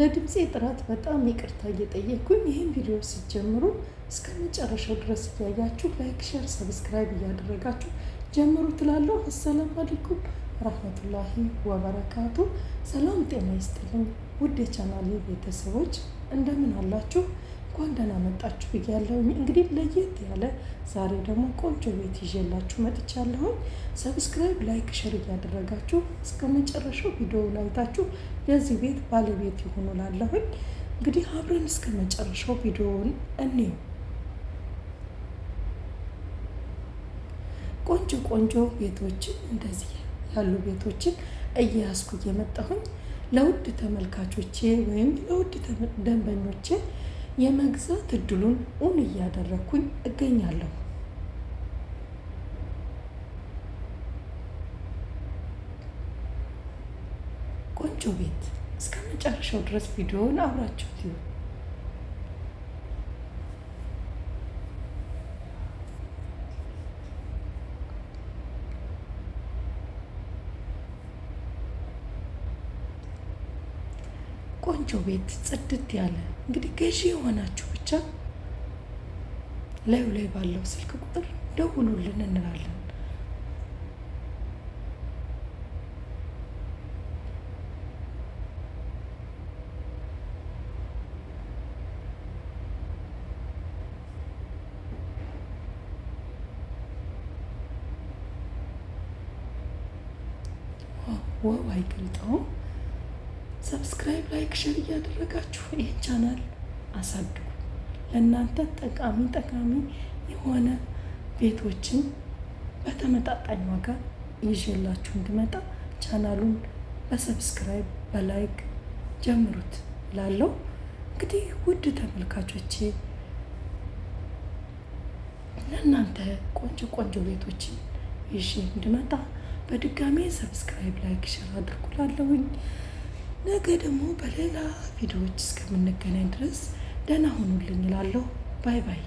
ለድምፄ ጥራት በጣም ይቅርታ እየጠየቅኩኝ ይህን ቪዲዮ ስትጀምሩ እስከ መጨረሻው ድረስ እያያችሁ like፣ share፣ subscribe እያደረጋችሁ ጀምሩ ትላለሁ። السلام عليكم رحمة الله وبركاته። ሰላም ጤና ይስጥልኝ ውድ የቻናሌ ቤተሰቦች እንደምን አላችሁ? እንኳን ደህና መጣችሁ ብያለሁኝ። እንግዲህ ለየት ያለ ዛሬ ደግሞ ቆንጆ ቤት ይዤላችሁ መጥቻለሁኝ። subscribe፣ like፣ share እያደረጋችሁ እስከ መጨረሻው ቪዲዮውን አይታችሁ የዚህ ቤት ባለቤት ይሁኑ ላለሁኝ። እንግዲህ አብረን እስከ መጨረሻው ቪዲዮውን እንየው። ቆንጆ ቆንጆ ቤቶችን እንደዚህ ያሉ ቤቶችን እየያዝኩ እየመጣሁኝ ለውድ ተመልካቾቼ ወይም ለውድ ደንበኞቼ የመግዛት እድሉን እውን እያደረግኩኝ እገኛለሁ። ቆንጆ ቤት እስከ መጨረሻው ድረስ ቪዲዮውን አብራችሁት ይሁን። ቆንጆ ቤት ጽድት ያለ እንግዲህ ገዢ የሆናችሁ ብቻ ላዩ ላይ ባለው ስልክ ቁጥር ደውሉልን እንላለን። wow አይገልጠውም። subscribe፣ like፣ share እያደረጋችሁ ይህን ቻናል አሳድጉ። ለእናንተ ጠቃሚ ጠቃሚ የሆነ ቤቶችን በተመጣጣኝ ዋጋ ይዤላችሁ እንድመጣ ቻናሉን በ subscribe በ like ጀምሩት ላለው እንግዲህ ውድ ተመልካቾቼ ለእናንተ ቆንጆ ቆንጆ ቤቶችን ይዤ እንድመጣ በድጋሚ subscribe፣ like፣ share አድርጉ ላለሁኝ። ነገ ደግሞ በሌላ ቪዲዮዎች እስከምንገናኝ ድረስ ደህና ሁኑልኝ እላለሁ። bye bye።